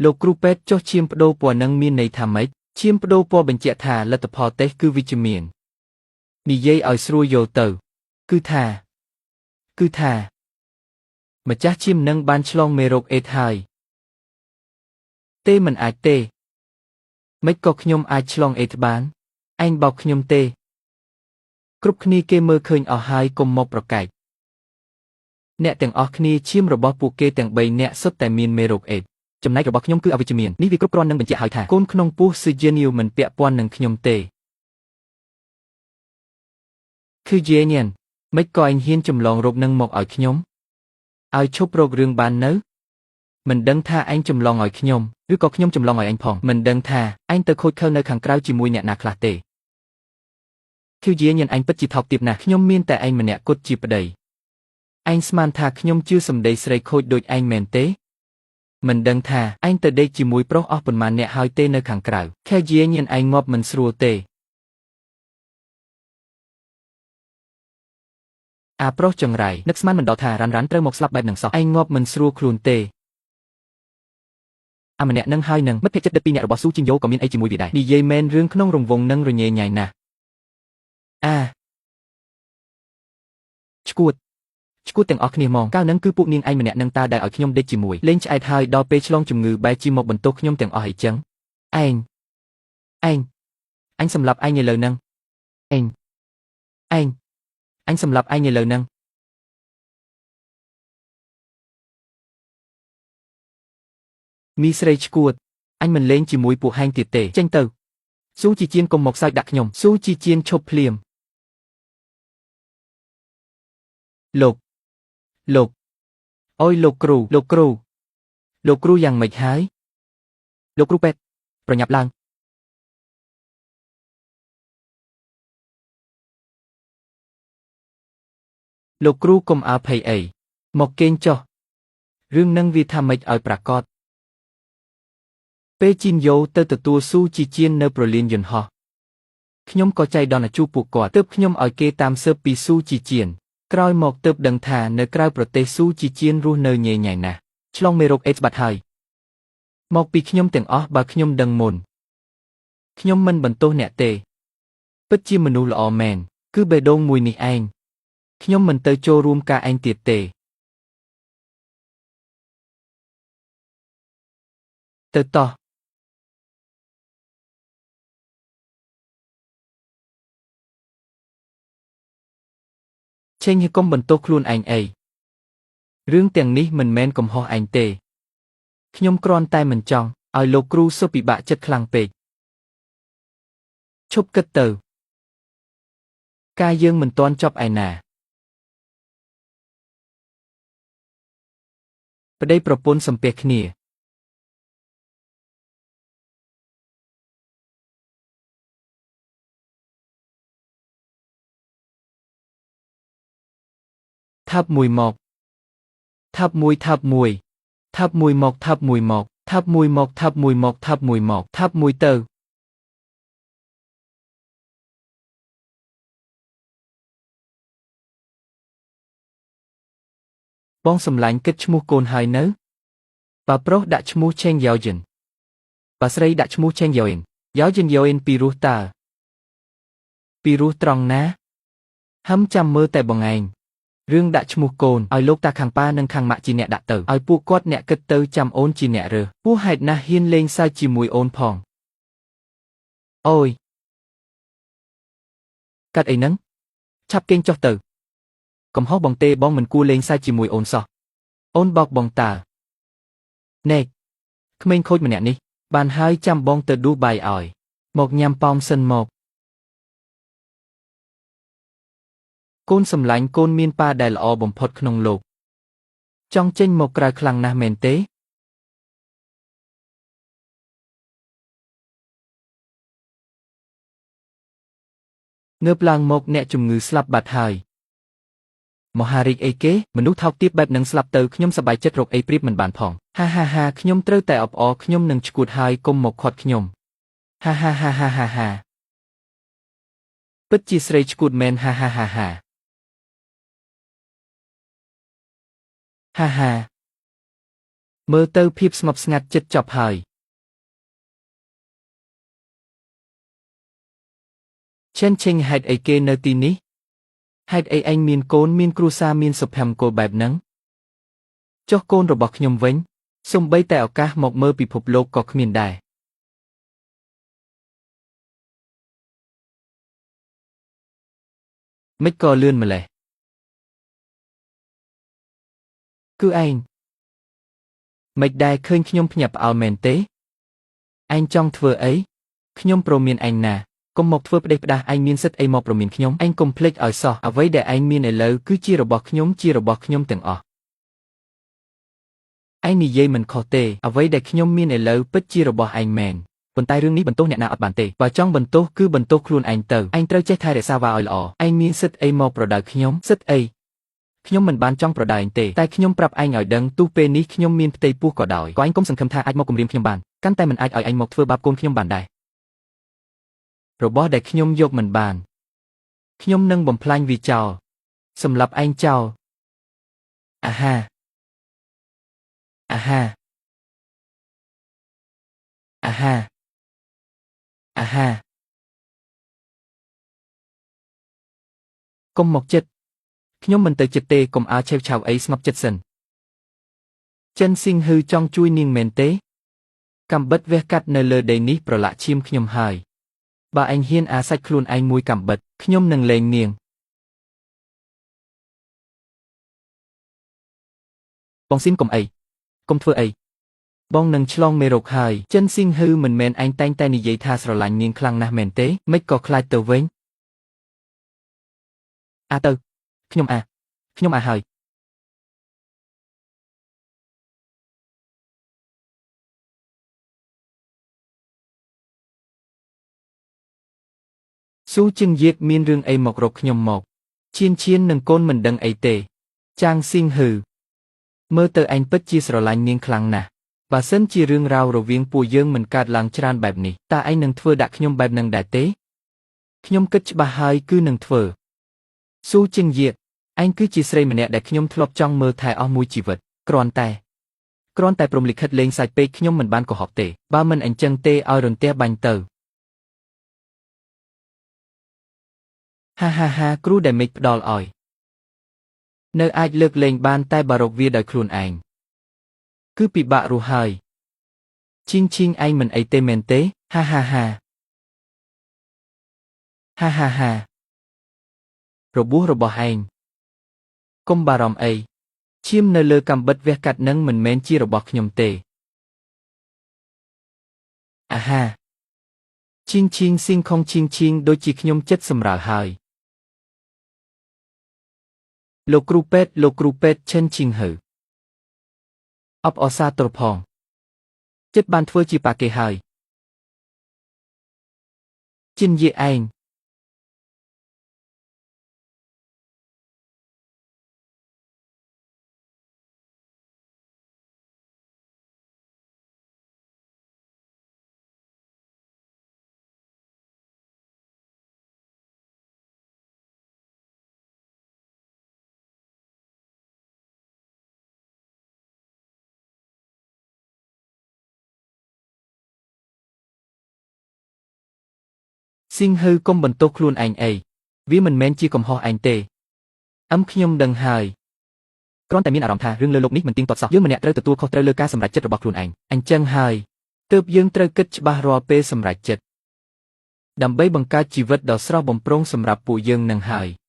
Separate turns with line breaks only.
លោកគ្រូពេទ្យចុះឈាមប្ដូរពណ៌នឹងមានន័យថាម៉េចឈាមប្ដូរពណ៌បញ្ជាក់ថាលទ្ធផលតេស្តគឺវិជ្ជមាននិយាយឲ្យស្រួលយល់ទៅគឺថាគឺថាម្ចាស់ឈាមនឹងបានឆ្លងមេរោគអេដស៍ហើយទេមិនអាចទេម៉េចក៏ខ្ញុំអាចឆ្លងអេដស៍បានឯងបោកខ្ញុំទេគ្រប់គ្នាគេមើលឃើញអស់ហើយកុំមកប្រកែកអ្នកទាំងអស់គ្នាឈាមរបស់ពួកគេទាំង3នាក់សុទ្ធតែមានមេរោគអេដស៍ចំណែករបស់ខ្ញុំគឺអវិជ្ជមាននេះវាគ្រប់គ្រាន់នឹងបញ្ជាក់ហើយថាកូនក្នុងពោះស៊ឺជេនីវមិនពាក់ព័ន្ធនឹងខ្ញុំទេគឺយេញៀនមិនក៏ឯងហ៊ានចម្លងរោគនឹងមកឲ្យខ្ញុំឲ្យឈប់រករឿងបាននៅមិនដឹងថាឯងចម្លងឲ្យខ្ញុំឬក៏ខ្ញុំចម្លងឲ្យឯងផងមិនដឹងថាឯងទៅខូចខើនៅខាងក្រៅជាមួយអ្នកណាខ្លះទេគឺយាញៀនឯងពិតជាថោកទាបណាស់ខ្ញុំមានតែឯងម្នាក់គត់ជាប្តីឯងស្មានថាខ្ញុំជឿសម្ដីស្រីខូចដូចឯងមែនទេមិនដឹងថាឯងទៅដេកជាមួយប្រុសអស់ប៉ុន្មានអ្នកហើយទេនៅខាងក្រៅខែយាញៀនឯងងាប់មិនស្រួលទេអាប្រុសចង្រៃនឹកស្មានមិនដល់ថារ៉ាន់រ៉ាន់ត្រូវមកស្លាប់បែបនឹងសោះឯងងាប់មិនស្រួលខ្លួនទេអាម្នាក់នឹងហើយនឹងមិត្តភក្តិចិត្តដិតពីរអ្នករបស់ស៊ូជីងយ៉ូក៏មានអីជាមួយវាដែរនិយាយមែនរឿងក្នុងរង្វង់នឹងរញ៉េញ៉ៃណាស់អាឈួតឈួតទាំងអស់គ្នាមកកាលនឹងគឺពួកនាងឯងម្នាក់នឹងតើដែលឲ្យខ្ញុំដេកជាមួយលេងឆ្អែតហើយដល់ពេលឆ្លងជំងឺបែរជាមកបន្ទោសខ្ញុំទាំងអស់អីចឹងឯងឯងអញសម្លាប់ឯងឥឡូវហ្នឹងឯងឯងអញសម្លាប់ឯងឥឡូវហ្នឹងមីស្រីឈួតអញមិនលេងជាមួយពួកហែងទៀតទេចេញទៅស៊ូជីជៀនកុំមកសើចដាក់ខ្ញុំស៊ូជីជៀនឈប់ភ្លាមលោកលោកអូយលោកគ្រូលោកគ្រូលោកគ្រូយ៉ាងម៉េចហើយលោកគ្រូពេទ្យប្រញាប់ឡើងលោកគ្រូកុំអើភ័យអីមកគេងចុះរឿងនឹងវាថាម៉េចឲ្យប្រាកដពេលជីនយ៉ូទៅទទួលស៊ូជីជៀននៅប្រលានយន្តហោះខ្ញុំក៏ចៃដន្យជួបពួកគាត់ទើបខ្ញុំឲ្យគេតាមស៊ើបពីស៊ូជីជៀនក្រោយមកទើបដឹងថានៅក្រៅប្រទេសស៊ូជីជៀនរស់នៅញ៉ៃញ៉ៃណាស់ឆ្លងមេរោគអេដស៍បាត់ហើយមកពីខ្ញុំទាំងអស់បើខ្ញុំដឹងមុនខ្ញុំមិនបន្ទោសអ្នកទេពិតជាមនុស្សល្អមែនគឺបេះដូងមួយនេះឯងខ្ញុំមិនទៅចូលរួមការឯងទៀតទេទៅតោះឆេងកុំបន្ទោសខ្លួនឯងអីរឿងទាំងនេះមិនមែនកំហុសឯងទេខ្ញុំគ្រាន់តែមិនចង់ឲ្យលោកគ្រូសុពិបាកចិត្តខ្លាំងពេកឈប់គិតទៅការយើងមិនទាន់ចប់ឯណាប្តីប្រពន្ធសំពះគ្នាថាប់មួយមកថាប់មួយថាប់មួយថាប់មួយមកថាប់មួយមកថាប់មួយមកថាប់មួយមកថាប់មួយមកថាប់មួយទៅបងសម្លាញ់គិតឈ្មោះកូនហើយនៅបើប្រុសដាក់ឈ្មោះឆេងយ៉ូជិនបើស្រីដាក់ឈ្មោះឆេងយ៉ូអិនយ៉ូជិនយ៉ូអិនពីរោះតើពីរោះត្រង់ណាហឹមចាំមើលតែបងឯងរឿងដាក់ឈ្មោះកូនឲ្យលោកតាខាងប៉ានិងខាងម៉ាក់ជាអ្នកដាក់ទៅឲ្យពួកគាត់អ្នកគិតទៅចាំអូនជាអ្នករើសពោះហេតុណាស់ហ៊ានលេងសើចជាមួយអូនផងអូយកាត់អីហ្នឹងឆាប់គេងចុះទៅកំហុសបងទេបងមិនគួរលេងសើចជាមួយអូនសោះអូនបោកបងតើណែក្មេងខូចម្នាក់នេះបានហើយចាំបងទៅដួសបាយឲ្យមកញ៉ាំប៉ោមសិនមកកូនសម្លាញ់កូនមានប៉ាដែលល្អបំផុតក្នុងលោកចង់ចេញមកក្រៅខ្លាំងណាស់មែនទេងើបឡើងមកអ្នកជំងឺស្លាប់បាត់ហើយមហារាជអីគេមនុស្សថោកទាបបែបនឹងស្លាប់ទៅខ្ញុំសប្បាយចិត្តរកអីប្រៀបមិនបានផងហាហាហាខ្ញុំត្រូវតែអបអរខ្ញុំនឹងឈួតហើយកុំមកខាត់ខ្ញុំហាហាហាហាហាហាពិតជាស្រីឈួតមែនហាហាហាហាហាហា មើលទៅភាពស្ងប់ស្ងាត់ចិត្តចប់ហើយ ឈិនឈិងហេតុអីគេនៅទីនេះហេតុអីឯងមានកូនមានគ្រួសារមានសុភមង្គលបែបហ្នឹងចុះកូនរបស់ខ្ញុំវិញសូម្បីតែឱកាសមកមើលពិភពលោកក៏គ្មានដែរមិនក៏លឿនម្លេះគឺឯងមិនដែលឃើញខ្ញុំភ្ញាក់ផ្អើលមែនទេឯងចង់ធ្វើអីខ្ញុំព្រមានឯងណាកុំមកធ្វើផ្ដេសផ្ដាសឯងមានសិទ្ធិអីមកព្រមានខ្ញុំឯងកុំភ្លេចឲ្យសោះអ្វីដែលឯងមានឥឡូវគឺជារបស់ខ្ញុំជារបស់ខ្ញុំទាំងអស់ឯងនិយាយមិនខុសទេអ្វីដែលខ្ញុំមានឥឡូវពិតជារបស់ឯងមែនប៉ុន្តែរឿងនេះបន្ទោសអ្នកណាអត់បានទេបើចង់បន្ទោសគឺបន្ទោសខ្លួនឯងទៅឯងត្រូវចេះថែរក្សាវ៉ាឲ្យល្អឯងមានសិទ្ធិអីមកប្រដៅខ្ញុំសិទ្ធិអីខ្ញុំមិនបានចង់ប្រដៅឯងទេតែខ្ញុំប្រាប់ឯងឲ្យដឹងទោះពេលនេះខ្ញុំមានផ្ទៃពោះក៏ដោយក៏ឯងកុំសង្ឃឹមថាអាចមកគំរាមខ្ញុំបានកាន់តែមិនអាចឲ្យឯងមកធ្វើបាបកូនខ្ញុំបានដែររបស់ដែលខ្ញុំយកមិនបានខ្ញុំនឹងបំផ្លាញវាចោលសម្រាប់ឯងចោលអាហាអាហាអាហាអាហាកុំមកចិត្តខ្ញុំមិនទៅចិត្តទេកុំអើឆេវឆាវអីស្ងប់ចិត្តសិនចិនស៊ីងហ៊ឺចង់ជួយនាងមែនទេកាំបិតវះកាត់នៅលើដីនេះប្រឡាក់ឈាមខ្ញុំហើយបើឯងហ៊ានអាសាច់ខ្លួនឯងមួយកាំបិតខ្ញុំនឹងលែងនាងបងស៊ីនកុំអីកុំធ្វើអីបងនឹងឆ្លងមេរោគហើយចិនស៊ីងហ៊ឺមិនមែនឯងតែងតែនិយាយថាស្រឡាញ់នាងខ្លាំងណាស់មែនទេមិនក៏ខ្លាចទៅវិញអាទៅខ្ញុំអាហើយស៊ូជឹងយៀកមានរឿងអីមករកខ្ញុំមកឈៀនឈៀននឹងកូនមិនដឹងអីទេចាងស៊ីងហ៊ឺមើលទៅឯងពិតជាស្រឡាញ់នាងខ្លាំងណាស់បើសិនជារឿងរ៉ាវរវាងពួកយើងមិនកើតឡើងច្រើនបែបនេះតើឯងនឹងធ្វើដាក់ខ្ញុំបែបនឹងដែរទេខ្ញុំគិតច្បាស់ហើយគឺនឹងធ្វើស៊ូជឹងយៀកឯងគឺជាស្រីម្នាក់ដែលខ្ញុំធ្លាប់ចង់មើលថែអស់មួយជីវិតគ្រាន់តែព្រំលិខិតលេងសាច់ពេកខ្ញុំមិនបានកុហកទេបើមិនអញ្ចឹងទេឲ្យរន្ទះបាញ់ទៅហាហាហាគ្រូដែលមេឃផ្ដល់ឲ្យនៅអាចលើកលែងបានតែបារកវាដោយខ្លួនឯងគឺពិបាករស់ហើយឈីងឈីងឯងមិនអីទេមែនទេហាហាហាហាហាហារបួសរបស់ឯងកុំបារម្ភអីឈាមនៅលើកាំបិតវះកាត់នឹងមិនមែនជារបស់ខ្ញុំទេអាហាឈីងឈីងស៊ីងខុងឈីងឈីងដូចជាខ្ញុំចិត្តសម្រាលហើយលោកគ្រូពេទ្យលោកគ្រូពេទ្យឈិនឈីងហ៊ឺអបអរសាទរផងចិត្តបានធ្វើជាប៉ាគេហើយជិនយេឯងស៊ីងហ៊ឺកុំបន្ទោសខ្លួនឯងអីវាមិនមែនជាកំហុសឯងទេអឹមខ្ញុំដឹងហើយគ្រាន់តែមានអារម្មណ៍ថារឿងលើលោកនេះមិនទៀងទាត់សោះយើងម្នាក់ត្រូវទទួលខុសត្រូវលើការសម្រេចចិត្តរបស់ខ្លួនឯងអញ្ចឹងហើយទើបយើងត្រូវគិតច្បាស់រាល់ពេលសម្រេចចិត្តដើម្បីបង្កើតជីវិតដ៏ស្រស់បំព្រងសម្រាប់ពួកយើងនឹងហើយ។